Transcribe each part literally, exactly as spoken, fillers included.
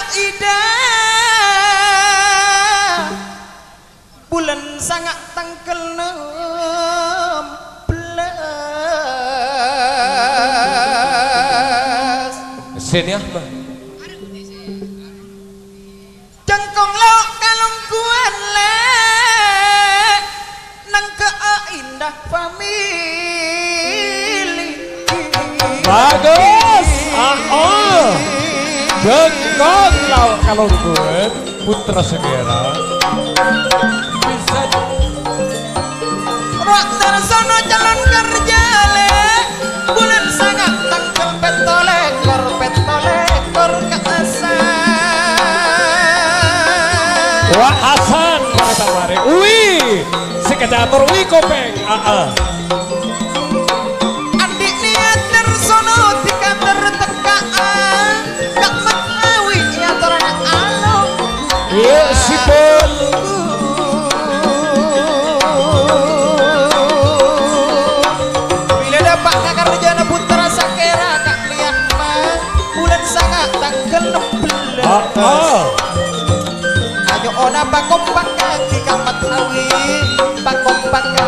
Ida, bulân sanga' tangghâl nem bellâs. Sènè, Ahmad. Jhângkong lao' kalongghuwân, Lè', nangghâ'â indah famili. Bagus. Ah, oh. Jhângkong lao' kalongghuwân, Putra Sagara. Bisa. Rowa Darsono calon kerja, Lè'. Bulân sanga' tangghâl pètto lèkor, pètto lèkor ka Hasan. Wa Hasan, mara ta' marè. Wi, sè kacator, wi, Kopèng. Aa. Andi' niyat Darsono dikater tekka'a. Ka' Mat Awi èyatorana along. Iyâ, sipun. Bilâ dâpa' ka karjâna Putra Sagara, Ka' Lè' Ahmad, bulân sanga' tangghâl nem bellâs. Ah, ah. Ayo, ona pakompakkan, Ka' Mat Awi, pakompakkan.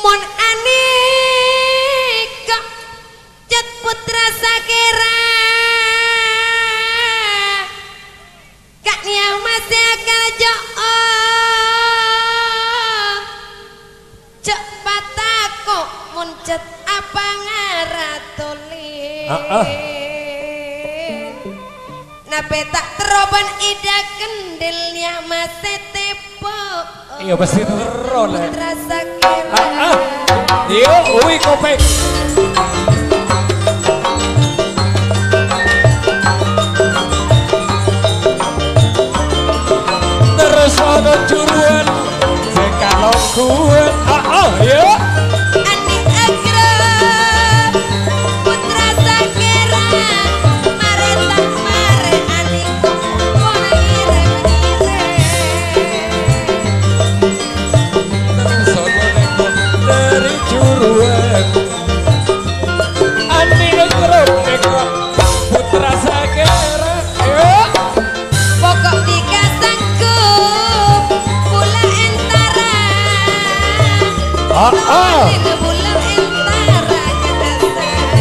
Mon anèka, Cat Putra Sagara. Ka' Nèa masè akal jo'o, jhâ' patako' mon jhât apangara tolèn. Ah, ah. Napè ta' terro bân Ida Kendil Nèa masè tèpo. Iyâ, pastè terro, Lè'. Putra Sagara. Ah, ah. Iyâ, wi, Kopèng. Terros ana juruan sè kalongguwân. Ah, ah, iyâ. Andi' Agro, Putra Sagara, marè ta' marè, Andi' Kompor ireng-ireng. Terros ana nèko dâri juruan. Andi' Agro nèko Putra Sagara. Ayo. Pokok dhika sanggup, pula entara. Ah, ah. Pula entara ka Hasan.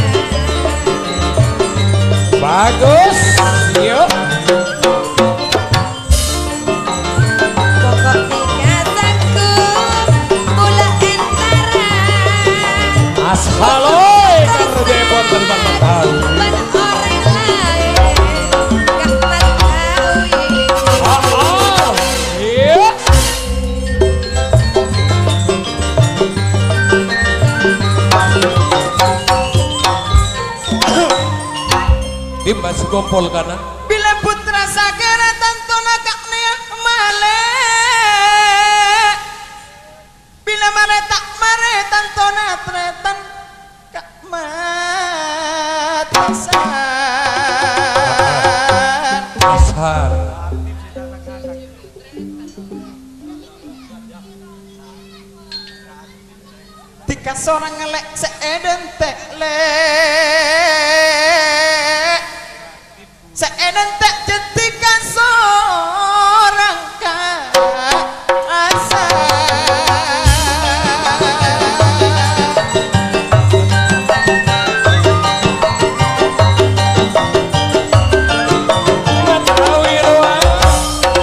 Bagus. Yuk. Pokok dhika sanggup, pula entara. Ashaloy, karjâèpon tentang Bân orèng laèn, Ka' Mat Awi. Ah, ah. Iyâ. Dimma sè kompol kana? Bilâ Putra Sagara tantona Ka' Nèa malè. Bilâ malè ta' marè tantona tarètan Ka' Mat Hasan. Hasan. Dhika sorang Lè' sè èdhânte', Lè'. Sè èdhânte' jhât dhika sorang Ka' Hasan. Matawi rowa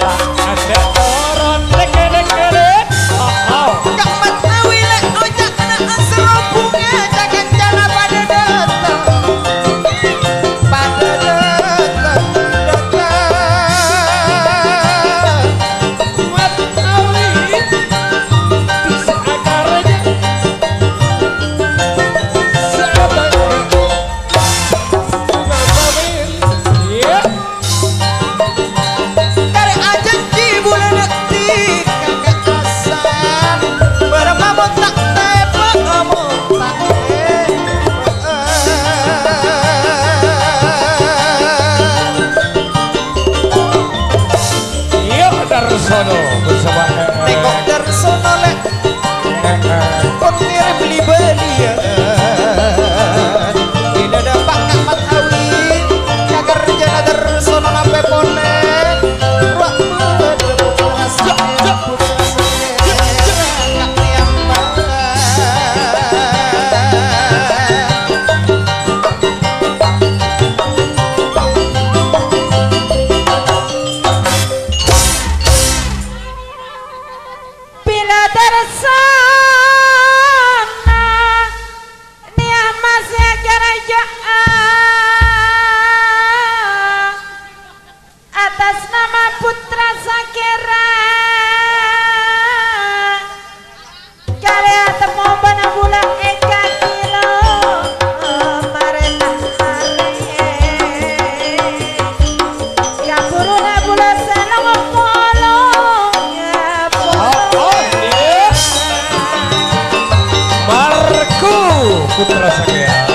ta' ada toron, lek-, lek-, lek. Oh, oh. Ka' Matawi lè' oca'na asro bhunga, ca-kancana padâ dâteng. Putra Sagera.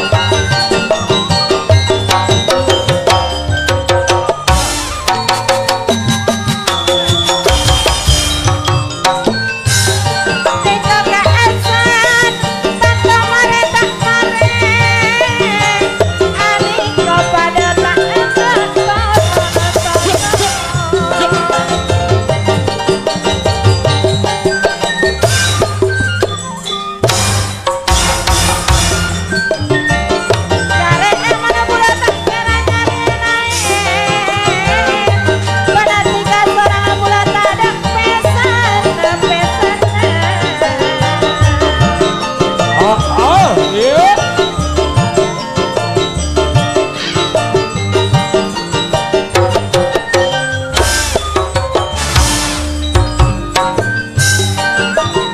Ah, ah, iya.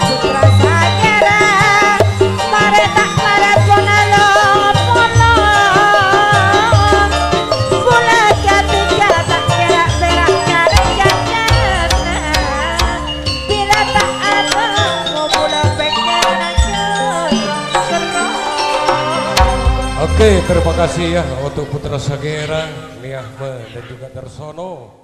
Putra Sagera, marè ta' marè pona lo-, polo. Bulâ katiga ta' kèra-bèra nyarè jhâjhâna. Bilâ ta' atomo bulâ pèkkèran jhâjhâna. Oke, terima kasih ya untuk Putra Sagera, Nia Ahmad dan juga Darsono.